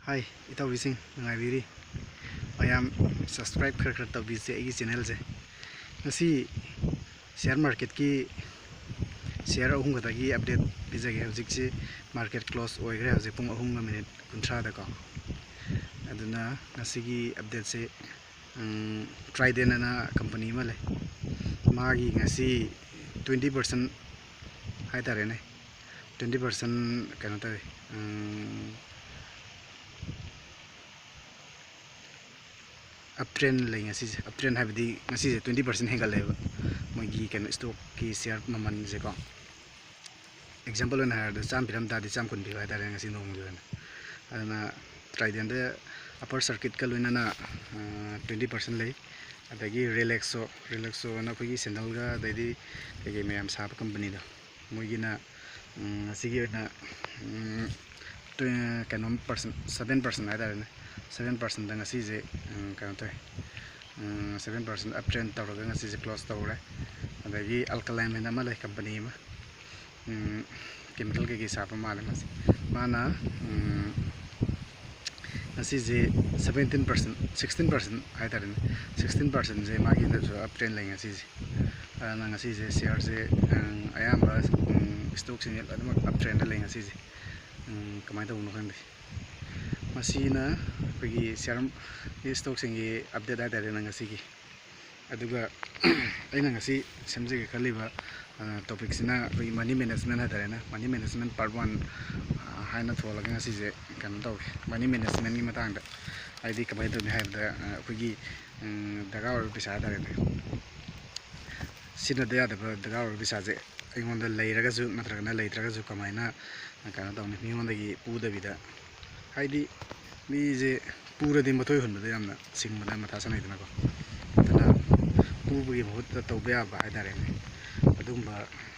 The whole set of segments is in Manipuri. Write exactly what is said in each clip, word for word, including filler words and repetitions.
ꯍꯥꯏ, ꯏꯇꯥꯎꯕꯤꯁꯤꯡ, ꯅꯨꯡꯉꯥꯏꯕꯤꯔꯤ? ꯃꯌꯥꯝ subscribe ꯈꯔ ꯈꯔ ꯇꯧꯕꯤꯁꯦ ꯑꯩꯒꯤ channelꯁꯦ꯫ ꯉꯁꯤ share marketꯀꯤ share ꯑꯍꯨꯝ ꯈꯛꯇꯒꯤ update ꯄꯤꯖꯒꯦ꯫ ꯍꯧꯖꯤꯛꯁꯤ market close ꯑꯣꯏꯈ꯭ꯔꯦ, ꯍꯧꯖꯤꯛ ꯄꯨꯡ ꯑꯍꯨꯝꯒ minute ꯀꯨꯟꯊ꯭ꯔꯥꯗꯀꯣ꯫ ꯑꯗꯨꯅ ꯉꯁꯤꯒꯤ updateꯁꯦ, ꯎꯝ, Trident ꯑꯅ company ꯑꯃ ꯂꯩ, ꯃꯥꯒꯤ ꯉꯁꯤ twenty percent ꯍꯥꯏꯇꯥꯔꯦꯅꯦ, twenty percent ꯀꯩꯅꯣ ꯇꯧꯋꯤ, ꯎꯝ, uptrend ꯂꯩ ꯉꯁꯤꯁꯦ꯫ Uptrend ꯍꯥꯏꯕꯗꯤ ꯉꯁꯤꯁꯦ twenty percent ꯍꯦꯟꯒꯠꯂꯦꯕ ꯃꯣꯏꯒꯤ ꯀꯩꯅꯣ stockꯀꯤ share ꯃꯃꯜꯁꯦꯀꯣ꯫ Example ꯑꯣꯏꯅ ꯍꯥꯏꯔꯕꯗ, ꯆꯥꯝꯃ ꯄꯤꯔꯝ ꯇꯥꯔꯗꯤ ꯆꯥꯝꯃ ꯀꯨꯟ ꯄꯤꯕ ꯍꯥꯏꯇꯥꯔꯦ ꯉꯁꯤ ꯅꯣꯡꯃꯒꯤ ꯑꯣꯏꯅ꯫ ꯑꯗꯨꯅ Tridentꯗ upper circuitꯀ ꯂꯣꯏꯅꯅ, ꯑ, twenty percent ꯂꯩ, ꯑꯗꯒꯤ Relaxo, Relaxoꯅ ꯑꯩꯈꯣꯏꯒꯤ sandalꯒ ꯑꯗꯩꯗꯤ ꯀꯩꯀꯩ ꯃꯌꯥꯝ ꯁꯥꯕ companyꯗꯣ, ꯃꯣꯏꯒꯤꯅ, ꯎꯝ, ꯉꯁꯤꯒꯤ ꯑꯣꯏꯅ, ꯎꯝ, twe-, ꯀꯩꯅꯣ percent, seven percent ꯍꯥꯏꯇꯥꯔꯦꯅꯦ, seven percentꯇ ꯉꯁꯤꯁꯦ, ꯎꯝ, ꯀꯩꯅꯣ ꯇꯧꯋꯦ, ꯎꯝ, seven percent uptrend ꯇꯧꯔꯒ ꯉꯁꯤꯁꯦ close ꯇꯧꯔꯦ꯫ ꯑꯗꯒꯤ Alkaline ꯑꯃ ꯂꯩ, company ꯑꯃ, ꯎꯝ, chemical ꯀꯩꯀꯩ ꯁꯥꯕ ꯃꯥꯜꯂꯦ ꯃꯥꯁꯦ꯫ ꯃꯥꯅ, ꯎꯝ, ꯉꯁꯤꯁꯦ seventeen percent, sixteen percent ꯍꯥꯏꯇꯥꯔꯦꯅꯦ, sixteen percentꯁꯦ ꯃꯥꯒꯤꯗꯁꯨ uptrend ꯂꯩ ꯉꯁꯤꯁꯦ꯫ ꯑꯗꯨꯅ ꯉꯁꯤꯁꯦ shareꯁꯦ, ꯎꯝ, ꯑꯌꯥꯝꯕ, ꯎꯝ, stockꯁꯤꯡꯁꯦ ꯂꯣꯏꯅꯃꯛ uptrendꯗ ꯂꯩ ꯉꯁꯤꯁꯦ꯫ ꯎꯝ, ꯀꯃꯥꯏꯅ ꯇꯧꯕꯅꯣ ꯈꯪꯗꯦ꯫ ꯃꯁꯤꯅ ꯑꯩꯈꯣꯏꯒꯤ share stockꯁꯤꯡꯒꯤ update ꯍꯥꯏꯇꯥꯔꯦꯅꯦ ꯉꯁꯤꯒꯤ꯫ ꯑꯗꯨꯒ ꯑꯩꯅ ꯉꯁꯤ ꯁꯦꯝꯖꯒꯦ ꯈꯜꯂꯤꯕ, ꯑ, topicꯁꯤꯅ ꯑꯩꯈꯣꯏꯒꯤ money management ꯍꯥꯏꯇꯥꯔꯦꯅꯦ, money management part one, ꯑ, ꯍꯥꯏꯅ ꯊꯣꯜꯂꯒ ꯉꯁꯤꯁꯦ ꯀꯩꯅꯣ ꯇꯧꯒꯦ, money managementꯀꯤ ꯃꯇꯥꯡꯗ꯫ ꯍꯥꯏꯗꯤ ꯀꯃꯥꯏꯅ ꯇꯧꯅꯤ ꯍꯥꯏꯕꯗ, ꯑ, ꯑꯩꯈꯣꯏꯒꯤ, ꯎꯝ, ꯗꯔꯀꯥꯔ ꯑꯣꯏꯕ ꯄꯩꯁꯥ ꯍꯥꯏꯇꯥꯔꯦꯅꯦ, ꯁꯤꯖꯤꯟꯅꯗ ꯌꯥꯗꯕ ꯗꯔꯀꯥꯔ ꯑꯣꯏꯕ ꯄꯩꯁꯥꯁꯦ ꯑꯩꯉꯣꯟꯗ ꯂꯩꯔꯒꯁꯨ ꯅꯠꯇ꯭ꯔꯒꯅ ꯂꯩꯇ꯭ꯔꯒꯁꯨ ꯀꯃꯥꯏꯅ, ꯀꯩꯅꯣ ꯇꯧꯅꯤ, ꯃꯤꯉꯣꯟꯗꯒꯤ ꯄꯨꯗꯕꯤꯗ꯫ ꯍꯥꯏꯗꯤ ꯃꯤꯁꯦ ꯄꯨꯔꯗꯤ ꯃꯊꯣꯏ ꯍꯨꯟꯕꯗ ꯌꯥꯝꯅ ꯁꯤꯡꯕꯗ ꯃꯊꯥ ꯁꯥꯟꯅꯩꯗꯅꯀꯣ꯫ ꯑꯗꯨꯅ ꯄꯨꯕꯒꯤ ꯃꯍꯨꯠꯇ ꯇꯧꯕ ꯌꯥꯕ ꯍꯥꯏꯇꯥꯔꯦꯅꯦ, ꯑꯗꯨꯒꯨꯝꯕ,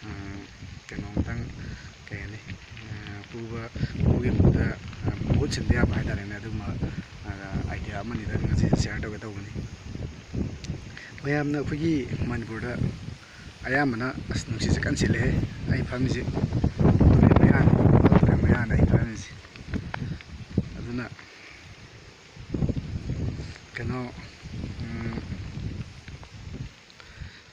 ꯎꯝ, ꯀꯩꯅꯣꯝꯇꯪ, ꯀꯩ ꯍꯥꯏꯅꯤ, ꯑ, ꯄꯨꯕ, ꯄꯨꯕꯒꯤ ꯃꯍꯨꯠꯇ, ꯑ, ꯃꯍꯨꯠ ꯁꯤꯟꯕ ꯌꯥꯕ ꯍꯥꯏꯇꯥꯔꯦꯅꯦ, ꯑꯗꯨꯒꯨꯝꯕ, ꯑ, idea ꯑꯃꯅꯤꯗ ꯉꯁꯤ share ꯇꯧꯒꯦ ꯇꯧꯕꯅꯤ꯫ ꯃꯌꯥꯝꯅ ꯑꯩꯈꯣꯏꯒꯤ ꯃꯅꯤꯄꯨꯔꯗ ꯑꯌꯥꯝꯕꯅ, ꯑꯁ, ꯅꯨꯡꯁꯤꯠꯁꯦ ꯀꯟꯅ ꯁꯤꯠꯂꯦꯍꯦ꯫ ꯑꯩ ꯐꯝꯃꯤꯁꯦ ꯇꯨꯔꯦꯜ ꯃꯌꯥꯅꯤ, ꯏꯝꯐꯥꯜ ꯇꯨꯔꯦꯜ ꯃꯌꯥꯅꯤ ꯑꯩ ꯐꯝꯃꯤꯁꯦ꯫ ꯑꯗꯨ ꯀꯩꯅꯣ, ꯎꯝ,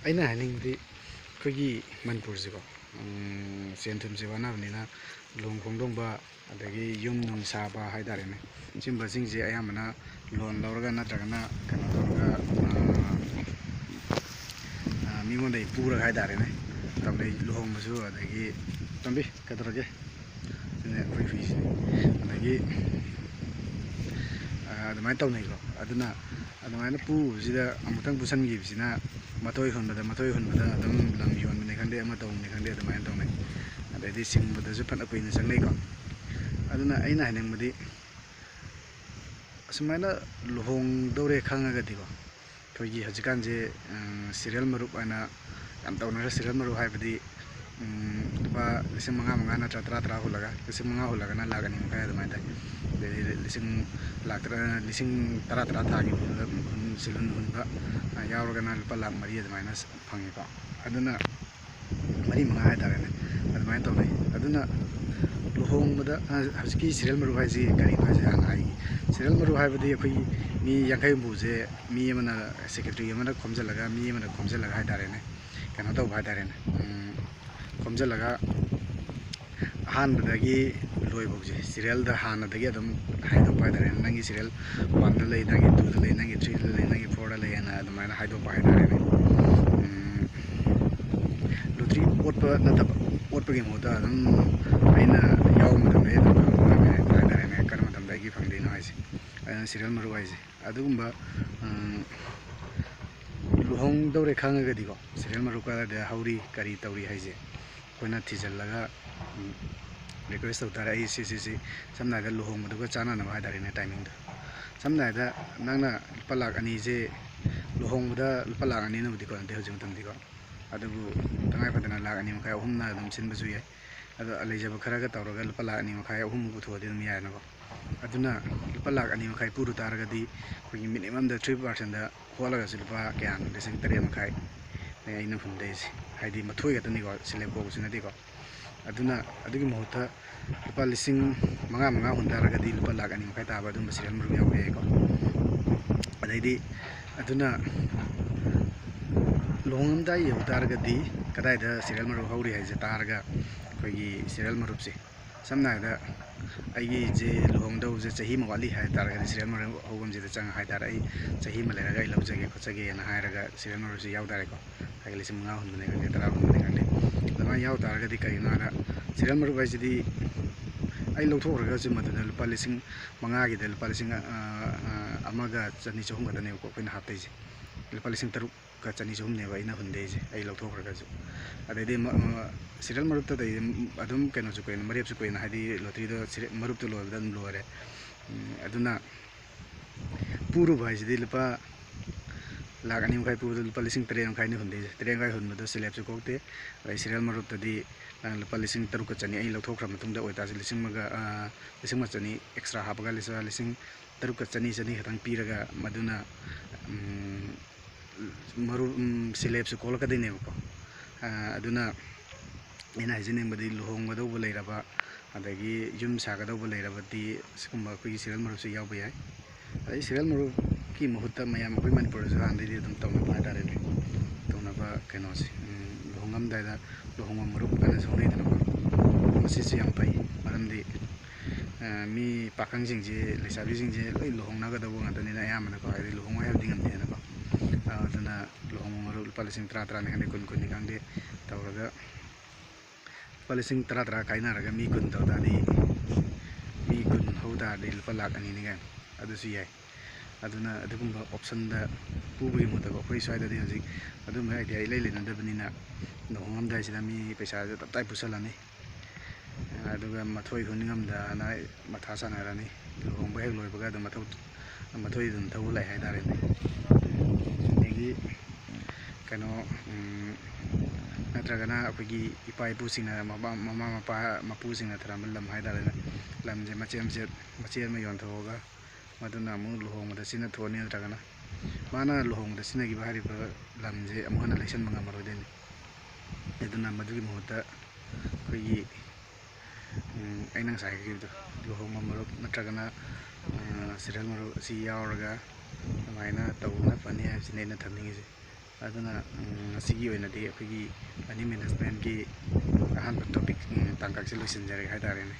ꯑꯩꯅ ꯍꯥꯏꯅꯤꯡꯕꯗꯤ ꯑꯩꯈꯣꯏꯒꯤ ꯃꯅꯤꯄꯨꯔꯁꯤꯀꯣ, ꯎꯝ, ꯁꯦꯟ ꯊꯨꯝꯁꯦ ꯋꯥꯅꯕꯅꯤꯅ ꯂꯨꯍꯣꯡ ꯈꯣꯡꯗꯣꯡꯕ ꯑꯗꯒꯤ ꯌꯨꯝ ꯅꯨꯡ ꯁꯥꯕ ꯍꯥꯏꯇꯥꯔꯦꯅꯦ, ꯁꯤꯒꯨꯝꯕꯁꯤꯡꯁꯦ ꯑꯌꯥꯝꯕꯅ ꯂꯣꯟ ꯂꯧꯔꯒ ꯅꯠꯇ꯭ꯔꯒꯅ ꯀꯩꯅꯣ ꯇꯧꯔꯒ, ꯑꯥ, ꯑꯥ, ꯃꯤꯉꯣꯟꯗꯒꯤ ꯄꯨꯔꯒ ꯍꯥꯏꯇꯥꯔꯦꯅꯦ, ꯇꯧꯅꯩ꯫ ꯂꯨꯍꯣꯡꯕꯁꯨ ꯑꯗꯒꯤ, ꯇꯣꯝꯕꯤ, ꯀꯩꯗꯧꯔꯒꯦ? ꯁꯤꯅꯦ ꯑꯩꯈꯣꯏ ꯍꯨꯏꯁꯤꯅꯦ꯫ ꯑꯗꯒꯤ, ꯑꯥ, ꯑꯗꯨꯃꯥꯏꯅ ꯇꯧꯅꯩꯀꯣ꯫ ꯑꯗꯨꯅ ꯑꯗꯨꯃꯥꯏꯅ ꯄꯨꯕꯁꯤꯗ ꯑꯃꯨꯛꯇꯪ ꯄꯨꯁꯟꯈꯤꯕꯁꯤꯅ ꯃꯊꯣꯏ ꯍꯨꯟꯕꯗ, ꯃꯊꯣꯏ ꯍꯨꯟꯕꯗ ꯑꯗꯨꯝ ꯂꯝ ꯌꯣꯟꯕꯅꯤ ꯈꯪꯗꯦ, ꯑꯃ ꯇꯧꯕꯅꯤ ꯈꯪꯗꯦ, ꯑꯗꯨꯃꯥꯏꯅ ꯇꯧꯅꯩ꯫ ꯑꯗꯩꯗꯤ ꯁꯤꯡꯕꯗꯁꯨ ꯐꯅ ꯀꯨꯏꯅ ꯆꯪꯅꯩꯀꯣ꯫ ꯑꯗꯨꯅ ꯑꯩꯅ ꯍꯥꯏꯅꯤꯡꯕꯗꯤ, ꯑꯁꯨꯃꯥꯏꯅ ꯂꯨꯍꯣꯡꯗꯧꯔꯦ ꯈꯪꯉꯒꯗꯤꯀꯣ, ꯑꯩꯈꯣꯏꯒꯤ ꯍꯧꯖꯤꯛꯀꯥꯟꯁꯦ, ꯎꯝ, ꯁꯤꯔꯦꯜ ꯃꯔꯨꯞ ꯍꯥꯏꯅ ꯌꯥꯝ ꯇꯧꯅꯔꯦ꯫ ꯁꯤꯔꯦꯜ ꯃꯔꯨꯞ ꯍꯥꯏꯕꯗꯤ, ꯎꯝ, ꯂꯨꯄꯥ ꯂꯤꯁꯤꯡ ꯃꯉꯥ ꯃꯉꯥ ꯅꯠꯇ꯭ꯔ ꯇꯔꯥ ꯇꯔꯥ ꯍꯨꯜꯂꯒ, ꯂꯤꯁꯤꯡ ꯃꯉꯥ ꯍꯨꯜꯂꯒꯅ ꯂꯥꯛ ꯑꯅꯤ ꯃꯈꯥꯏ ꯑꯗꯨꯃꯥꯏꯅ ꯇꯥꯏ꯫ ꯑꯗꯩꯗꯤ ꯂꯤꯁꯤꯡ ꯂꯥꯛ ꯇꯔꯥ, ꯂꯤꯁꯤꯡ ꯇꯔꯥ ꯇꯔꯥ ꯊꯥꯒꯤ ꯍꯨꯟꯕ, ꯍꯨꯟ-, ꯁꯤꯜꯍꯨꯟ ꯍꯨꯟꯕ, ꯑ, ꯌꯥꯎꯔꯒꯅ ꯂꯨꯄꯥ ꯂꯥꯛ ꯃꯔꯤ ꯑꯗꯨꯃꯥꯏꯅ ꯐꯪꯉꯤꯀꯣ꯫ ꯑꯗꯨꯅ ꯃꯔꯤ ꯃꯉꯥ ꯍꯥꯏꯇꯥꯔꯦꯅꯦ, ꯑꯗꯨꯃꯥꯏꯅ ꯇꯧꯅꯩ꯫ ꯑꯗꯨꯅ ꯂꯨꯍꯣꯡꯕꯗ, ꯑ, ꯍꯧꯖꯤꯛꯀꯤ ꯁꯤꯔꯦꯜ ꯃꯔꯨꯞ ꯍꯥꯏꯁꯤ ꯀꯔꯤꯅꯣ ꯍꯥꯏꯁꯦ ꯍꯥꯟꯅ ꯍꯥꯏꯒꯦ꯫ ꯁꯤꯔꯦꯜ ꯃꯔꯨꯞ ꯍꯥꯏꯕꯗꯤ ꯑꯩꯈꯣꯏꯒꯤ ꯃꯤ ꯌꯥꯡꯈꯩ ꯍꯨꯝꯐꯨꯁꯦ ꯃꯤ ꯑꯃꯅ, ꯁꯦꯀ꯭ꯔꯦꯇꯔꯤ ꯑꯃꯅ ꯈꯣꯝꯖꯤꯜꯂꯒ, ꯃꯤ ꯑꯃꯅ ꯈꯣꯝꯖꯤꯜꯂꯒ ꯍꯥꯏꯇꯥꯔꯦꯅꯦ, ꯀꯩꯅꯣ ꯇꯧꯕ ꯍꯥꯏꯇꯥꯔꯦꯅꯦ, ꯎꯝ, ꯈꯣꯝꯖꯤꯜꯂꯒ ꯑꯍꯥꯟꯕꯗꯒꯤ ꯂꯣꯏꯐꯥꯎꯁꯦ ꯁꯤꯔꯦꯜꯗ ꯍꯥꯟꯅꯗꯒꯤ ꯑꯗꯨꯝ ꯍꯥꯏꯗꯣꯛꯄ ꯍꯥꯏꯇꯥꯔꯦꯅꯦ꯫ ꯅꯪꯒꯤ ꯁꯤꯔꯦꯜ ꯋꯥꯟꯗ ꯂꯩ, ꯅꯪꯒꯤ ꯇꯨꯗ ꯂꯩ, ꯅꯪꯒꯤ ꯊ꯭ꯔꯤꯗ ꯂꯩ, ꯅꯪꯒꯤ ꯐꯣꯔꯗ ꯂꯩ ꯍꯥꯏꯅ ꯑꯗꯨꯃꯥꯏꯅ ꯍꯥꯏꯗꯣꯛꯄ ꯍꯥꯏꯇꯥꯔꯦꯅꯦ꯫ ꯎꯝ, ꯂꯣꯇ꯭ꯔꯤ ꯑꯣꯠꯄ ꯅꯠꯇꯕ, ꯑꯣꯠꯄꯒꯤ ꯃꯍꯨꯠꯇ ꯑꯗꯨꯝ ꯑꯩꯅ ꯌꯥꯎꯕ ꯃꯇꯝꯗ ꯑꯩ ꯑꯗꯨꯝ ꯈꯪꯕ ꯉꯝꯃꯦ ꯍꯥꯏꯇꯥꯔꯦꯅꯦ, ꯀꯔꯝꯕ ꯃꯇꯝꯗ ꯑꯩꯒꯤ ꯐꯪꯗꯣꯏꯅꯣ ꯍꯥꯏꯁꯦ꯫ ꯑꯗꯨꯅ ꯁꯤꯔꯦꯜ ꯃꯔꯨꯞ ꯍꯥꯏꯁꯦ꯫ ꯑꯗꯨꯒꯨꯝꯕ, ꯎꯝ, ꯂꯨꯍꯣꯡꯗꯧꯔꯦ ꯈꯪꯉꯒꯗꯤꯀꯣ, ꯁꯤꯔꯦꯜ ꯃꯔꯨꯞ ꯀꯗꯥꯏꯗ ꯍꯧꯔꯤ, ꯀꯔꯤ ꯇꯧꯔꯤ ꯍꯥꯏꯁꯦ ꯑꯩꯈꯣꯏꯅ ꯊꯤꯖꯤꯜꯂꯒ, ꯎꯝ, ꯔꯤꯀ꯭ꯋꯦꯁ ꯇꯧ ꯇꯥꯔꯦ꯫ ꯑꯩ ꯁꯤ, ꯁꯤ, ꯁꯤ, ꯁꯝꯅ ꯍꯥꯏꯔꯕꯗ ꯂꯨꯍꯣꯡꯕꯗꯨꯒ ꯆꯥꯟꯅꯅꯕ ꯍꯥꯏꯇꯥꯔꯦꯅꯦ, ꯇꯥꯏꯃꯤꯡꯗꯣ꯫ ꯁꯝꯅ ꯍꯥꯏꯔꯕꯗ ꯅꯪꯅ ꯂꯨꯄꯥ ꯂꯥꯛ ꯑꯅꯤꯁꯦ, ꯂꯨꯍꯣꯡꯕꯗ ꯂꯨꯄꯥ ꯂꯥꯛ ꯑꯅꯤꯅꯕꯨꯗꯤ ꯀꯣꯟꯅꯗꯦ ꯍꯧꯖꯤꯛ ꯃꯇꯝꯗꯤꯀꯣ, ꯑꯗꯨꯕꯨ ꯇꯉꯥꯏ ꯐꯗꯅ ꯂꯥꯛ ꯑꯅꯤ ꯃꯈꯥꯏ, ꯑꯍꯨꯝꯅ ꯑꯗꯨꯝ ꯁꯤꯟꯕꯁꯨ ꯌꯥꯏ꯫ ꯑꯗꯣ ꯂꯩꯖꯕ ꯈꯔꯒ ꯇꯧꯔꯒ ꯂꯨꯄꯥ ꯂꯥꯛ ꯑꯅꯤ ꯃꯈꯥꯏ, ꯑꯍꯨꯝꯃꯨꯛ ꯄꯨꯊꯣꯛꯑꯗꯤ ꯑꯗꯨꯝ ꯌꯥꯏꯅꯀꯣ꯫ ꯑꯗꯨꯅ ꯂꯨꯄꯥ ꯂꯥꯛ ꯑꯅꯤ ꯃꯈꯥꯏ ꯄꯨꯔꯨ ꯇꯥꯔꯒꯗꯤ ꯑꯩꯈꯣꯏꯒꯤ ꯃꯤꯅꯤꯃꯝꯗ ꯊ꯭ꯔꯤ ꯄꯥꯔꯁꯦꯟꯗ ꯍꯣꯠꯂꯒꯁꯨ ꯂꯨꯄꯥ ꯀꯌꯥꯅꯣ? ꯂꯤꯁꯤꯡ ꯇꯔꯦꯠ ꯃꯈꯥꯏꯅꯦ ꯑꯩꯅ ꯍꯨꯟꯗꯣꯏꯁꯦ꯫ ꯍꯥꯏꯗꯤ ꯃꯊꯣꯏ ꯈꯛꯇꯅꯤꯀꯣ, ꯁꯤꯂꯦꯞ ꯀꯧꯕꯁꯨ ꯅꯠꯇꯦꯀꯣ꯫ ꯑꯗꯨꯅ ꯑꯗꯨꯒꯤ ꯃꯍꯨꯠꯇ ꯂꯨꯄꯥ ꯂꯤꯁꯤꯡ ꯃꯉꯥ ꯃꯉꯥ ꯍꯨꯟ ꯇꯥꯔꯒꯗꯤ ꯂꯨꯄꯥ ꯂꯥꯛ ꯑꯅꯤ ꯃꯈꯥꯏ ꯇꯥꯕ ꯑꯗꯨꯝꯕ ꯁꯤꯔꯦꯜ ꯃꯔꯨꯞ ꯌꯥꯎꯕ ꯌꯥꯏꯀꯣ꯫ ꯑꯗꯩꯗꯤ ꯑꯗꯨꯅ ꯂꯨꯍꯣꯡꯉꯝꯗꯥꯏ ꯌꯧ ꯇꯥꯔꯒꯗꯤ ꯀꯗꯥꯏꯗ ꯁꯤꯔꯦꯜ ꯃꯔꯨꯞ ꯍꯧꯔꯤ ꯍꯥꯏꯁꯦ ꯇꯥꯔꯒ ꯑꯩꯈꯣꯏꯒꯤ ꯁꯤꯔꯦꯜ ꯃꯔꯨꯞꯁꯦ ꯁꯝꯅ ꯍꯥꯏꯔꯕꯗ ꯑꯩꯒꯤꯁꯦ ꯂꯨꯍꯣꯡꯗꯧꯕꯁꯦ ꯆꯍꯤ ꯑꯃ ꯋꯥꯠꯂꯤ ꯍꯥꯏ ꯇꯥꯔꯒꯗꯤ ꯁꯤꯔꯦꯜ ꯃꯔꯨꯞ ꯍꯧꯐꯝꯁꯤꯗ ꯆꯪꯉ ꯍꯥꯏ ꯇꯥꯔꯦ, "ꯑꯩ ꯆꯍꯤ ꯑꯃ ꯂꯩꯔꯒ ꯑꯩ ꯂꯧꯖꯒꯦ ꯈꯣꯠꯆꯒꯦꯅ" ꯍꯥꯏꯔꯒ ꯁꯤꯔꯦꯜ ꯃꯔꯨꯞꯁꯤ ꯌꯥꯎ ꯇꯥꯔꯦꯀꯣ꯫ ꯍꯥꯏꯗꯤ ꯂꯤꯁꯤꯡ ꯃꯉꯥ ꯍꯨꯟꯕꯅꯤ ꯈꯪꯗꯦ, ꯇꯔꯥ ꯍꯨꯟꯕꯅꯤ ꯈꯪꯗꯦ, ꯑꯗꯨꯃꯥꯏꯅ ꯌꯥꯎ ꯇꯥꯔꯒꯗꯤ ꯀꯔꯤꯅꯣ ꯍꯥꯏꯅ ꯁꯤꯔꯦꯜ ꯃꯔꯨꯞ ꯍꯥꯏꯁꯤꯗꯤ ꯑꯩ ꯂꯧꯊꯣꯛꯈ꯭ꯔꯒꯁꯨ ꯃꯗꯨꯗ ꯂꯨꯄꯥ ꯂꯤꯁꯤꯡ ꯃꯉꯥꯒꯤꯗ ꯂꯨꯄꯥ ꯂꯤꯁꯤꯡ, ꯑ, ꯑ, ꯑꯃꯒ ꯆꯅꯤ ꯆꯍꯨꯝ ꯈꯛꯇꯅꯦꯕꯀꯣ ꯑꯩꯈꯣꯏꯅ ꯍꯥꯞꯇꯣꯏꯁꯦ꯫ ꯂꯨꯄꯥ ꯂꯤꯁꯤꯡ ꯇꯔꯨꯛꯀ ꯆꯅꯤ ꯆꯍꯨꯝꯅꯦꯕ ꯑꯩꯅ ꯍꯨꯟꯗꯣꯏꯁꯦ ꯑꯩ ꯂꯧꯊꯣꯛꯈ꯭ꯔꯒꯁꯨ꯫ ꯑꯗꯩꯗꯤ ꯃ-, ꯃ-, ꯁꯤꯔꯦꯜ ꯃꯔꯨꯞꯇꯗꯤ ꯑꯗꯨꯝ ꯀꯩꯅꯣꯁꯨ ꯀꯨꯏꯅ, ꯃꯔꯦꯞꯁꯨ ꯀꯨꯏꯅ, ꯍꯥꯏꯗꯤ ꯂꯣꯇ꯭ꯔꯤꯗꯣ ꯁꯤꯔꯦ-, ꯃꯔꯨꯞꯇ ꯂꯣꯏꯕꯗ ꯑꯗꯨꯝ ꯂꯣꯏꯔꯦ꯫ ꯎꯝ, ꯑꯗꯨꯅ ꯄꯨꯔꯨꯕ ꯍꯥꯏꯁꯤꯗꯤ ꯂꯨꯄꯥ ꯂꯥꯛ ꯑꯅꯤ ꯃꯈꯥꯏ ꯄꯨꯕꯗ ꯂꯨꯄꯥ ꯂꯤꯁꯤꯡ ꯇꯔꯦꯠ ꯃꯈꯥꯏꯅꯤ ꯍꯨꯟꯗꯣꯏꯁꯦ꯫ ꯇꯔꯦꯠ ꯃꯈꯥꯏ ꯍꯨꯟꯕꯗꯣ ꯁꯤꯂꯦꯞꯁꯨ ꯀꯣꯛꯇꯦ꯫ ꯑꯗꯩ ꯁꯤꯔꯦꯜ ꯃꯔꯨꯞꯇꯗꯤ ꯅꯪ ꯂꯨꯄꯥ ꯂꯤꯁꯤꯡ ꯇꯔꯨꯛꯀ ꯆꯅꯤ ꯑꯩ ꯂꯧꯊꯣꯛꯈ꯭ꯔ ꯃꯇꯨꯡꯗ ꯑꯣꯏꯇꯥꯔꯁꯨ ꯂꯤꯁꯤꯡ ꯑꯃꯒ, ꯑ, ꯂꯤꯁꯤꯡ ꯑꯃ ꯆꯅꯤ extra ꯍꯥꯞꯄꯒ ꯂꯤꯁꯤꯡ, ꯂꯤꯁꯤꯡ ꯇꯔꯨꯛꯀ ꯆꯅꯤ, ꯆꯅꯤ ꯈꯛꯇꯪ ꯄꯤꯔꯒ ꯃꯗꯨꯅ, ꯎꯝ, ꯃꯔꯨꯞ, ꯎꯝ, ꯁꯤꯂꯦꯞꯁꯨ ꯀꯣꯛꯂꯛꯀꯗꯣꯏꯅꯦꯕꯀꯣ꯫ ꯑ, ꯑꯗꯨꯅ ꯑꯩꯅ ꯍꯥꯏꯖꯅꯤꯡꯕꯗꯤ ꯂꯨꯍꯣꯡꯒꯗꯧꯕ ꯂꯩꯔꯕ, ꯑꯗꯒꯤ ꯌꯨꯝ ꯁꯥꯒꯗꯧꯕ ꯂꯩꯔꯕꯗꯤ ꯁꯤꯒꯨꯝꯕ ꯑꯩꯈꯣꯏꯒꯤ ꯁꯤꯔꯦꯜ ꯃꯔꯨꯞꯁꯦ ꯌꯥꯎꯕ ꯌꯥꯏ꯫ ꯑꯗꯩ ꯁꯤꯔꯦꯜ ꯃꯔꯨꯞꯀꯤ ꯃꯍꯨꯠꯇ ꯃꯌꯥꯝ ꯑꯩꯈꯣꯏ ꯃꯅꯤꯄꯨꯔꯗꯁꯨ ꯍꯥꯟꯅꯗꯩꯗꯤ ꯑꯗꯨꯝ ꯇꯧꯅꯕ ꯍꯥꯏꯇꯥꯔꯦꯅꯦ, ꯇꯧꯅꯕ ꯀꯩꯅꯣꯁꯦ, ꯎꯝ, ꯂꯨꯍꯣꯡꯉꯝꯗꯥꯏꯗ ꯂꯨꯍꯣꯡꯕ ꯃꯔꯨꯞ ꯍꯥꯏꯅꯁꯨ ꯈꯪꯅꯩꯗꯅꯀꯣ꯫ ꯃꯁꯤꯁꯨ ꯌꯥꯝ ꯐꯩ, ꯃꯔꯝꯗꯤ, ꯑ, ꯃꯤ ꯄꯥꯈꯪꯁꯤꯡꯁꯦ, ꯂꯩꯁꯥꯕꯤꯁꯤꯡꯁꯦ ꯂꯣꯏ ꯂꯨꯍꯣꯡꯅꯒꯗꯧꯕ ꯉꯥꯛꯇꯅꯤꯅ ꯑꯌꯥꯝꯕꯅꯀꯣ, ꯍꯥꯏꯗꯤ ꯂꯨꯍꯣꯡꯉꯣꯏ ꯍꯥꯏꯕꯗꯤ ꯉꯝꯗꯦꯗꯅꯀꯣ꯫ ꯑꯗꯨꯅ ꯂꯨꯍꯣꯡꯕ ꯃꯔꯨꯞ ꯂꯨꯄꯥ ꯂꯤꯁꯤꯡ ꯇꯔꯥ ꯇꯔꯥꯅꯤ ꯈꯪꯗꯦ, ꯀꯨꯟ ꯀꯨꯟꯅꯤ ꯈꯪꯗꯦ ꯇꯧꯔꯒ ꯂꯨꯄꯥ ꯂꯤꯁꯤꯡ ꯇꯔꯥ ꯇꯔꯥ ꯀꯥꯏꯅꯔꯒ ꯃꯤ ꯀꯨꯟ ꯇꯧ ꯇꯥꯔꯗꯤ, ꯃꯤ ꯀꯨꯟ ꯍꯧ ꯇꯥꯔꯗꯤ ꯂꯨꯄꯥ ꯂꯥꯛ ꯑꯅꯤꯅꯤ ꯀꯥꯏꯅ, ꯑꯗꯨꯁꯨ ꯌꯥꯏ꯫ ꯑꯗꯨꯅ ꯑꯗꯨꯒꯨꯝꯕ optionꯗ ꯄꯨꯕꯒꯤ ꯃꯍꯨꯠꯇꯀꯣ, ꯑꯩꯈꯣꯏ ꯁ꯭ꯋꯥꯏꯗꯗꯤ ꯍꯧꯖꯤꯛ ꯑꯗꯨꯝꯕ idea ꯏꯂꯩ ꯂꯩꯅꯗꯕꯅꯤꯅ ꯂꯨꯍꯣꯡꯉꯝꯗꯥꯏꯁꯤꯗ ꯃꯤ ꯄꯩꯁꯥꯁꯦ ꯇꯞꯇꯥꯏ ꯄꯨꯁꯜꯂꯅꯤ, ꯑꯗꯨꯒ ꯃꯊꯣꯏ ꯍꯨꯟ ꯉꯝꯗꯅ ꯃꯊꯥ ꯁꯥꯟꯅꯔꯅꯤ꯫ ꯂꯨꯍꯣꯡꯕ ꯍꯦꯛ ꯂꯣꯏꯕꯒ ꯑꯗꯨꯝ ꯃꯊꯧ, ꯃꯊꯣꯏ ꯑꯗꯨꯝ ꯊꯧꯕ ꯂꯥꯛꯑꯦ ꯍꯥꯏꯇꯥꯔꯦꯅꯦ꯫ ꯑꯗꯒꯤ ꯀꯩꯅꯣ, ꯎꯝ, ꯅꯠꯇ꯭ꯔꯒꯅ ꯑꯩꯈꯣꯏꯒꯤ ꯏꯄꯥ ꯏꯄꯨꯁꯤꯡꯅ, ꯃꯃꯥ, ꯃꯃꯥ ꯃꯄꯥ ꯃꯄꯨꯁꯤꯡꯅ ꯊꯔꯝꯕ ꯂꯝ ꯍꯥꯏꯇꯥꯔꯦꯅꯦ, ꯂꯝꯁꯦ ꯃꯆꯦꯠ ꯃꯆꯦꯠ, ꯃꯆꯦꯠ ꯑꯃ ꯌꯣꯟꯊꯣꯛꯑꯒ ꯃꯗꯨꯅ ꯑꯃꯨꯛ ꯂꯨꯍꯣꯡꯕꯗ ꯁꯤꯖꯤꯟꯅꯊꯣꯛꯑꯅꯤ, ꯅꯠꯇ꯭ꯔꯒꯅ ꯃꯥꯅ ꯂꯨꯍꯣꯡꯕꯗ ꯁꯤꯖꯤꯟꯅꯈꯤꯕ ꯍꯥꯏꯔꯤꯕ ꯂꯝꯁꯦ ꯑꯃꯨꯛ ꯍꯟꯅ ꯂꯩꯁꯟꯕ ꯉꯝꯃꯔꯣꯏꯗꯣꯏꯅꯤ꯫ ꯑꯗꯨꯅ ꯃꯗꯨꯒꯤ ꯃꯍꯨꯠꯇ ꯑꯩꯈꯣꯏꯒꯤ, ꯎꯝ, ꯑꯩꯅ ꯉꯁꯥꯏ ꯍꯥꯏꯈꯤꯕꯗꯣ, ꯂꯨꯍꯣꯡꯕ ꯃꯔꯨꯞ ꯅꯠꯇ꯭ꯔꯒꯅ, ꯑ, serial ꯃꯔꯨꯞ ꯑꯁꯤ ꯌꯥꯎꯔꯒ ꯑꯗꯨꯃꯥꯏꯅ ꯇꯧꯕꯅ ꯐꯅꯤ ꯍꯥꯏꯕꯁꯤꯅꯤ ꯑꯩꯅ ꯊꯝꯅꯤꯡꯉꯤꯁꯦ꯫ ꯑꯗꯨꯅ, ꯎꯝ, ꯉꯁꯤꯒꯤ ꯑꯣꯏꯅꯗꯤ ꯑꯩꯈꯣꯏꯒꯤ money managementꯀꯤ ꯑꯍꯥꯟꯕ topic, ꯎꯝ, ꯇꯥꯡꯀꯛꯁꯦ ꯂꯣꯏꯁꯤꯟꯖꯔꯒꯦ ꯍꯥꯏꯇꯥꯔꯦꯅꯦ꯫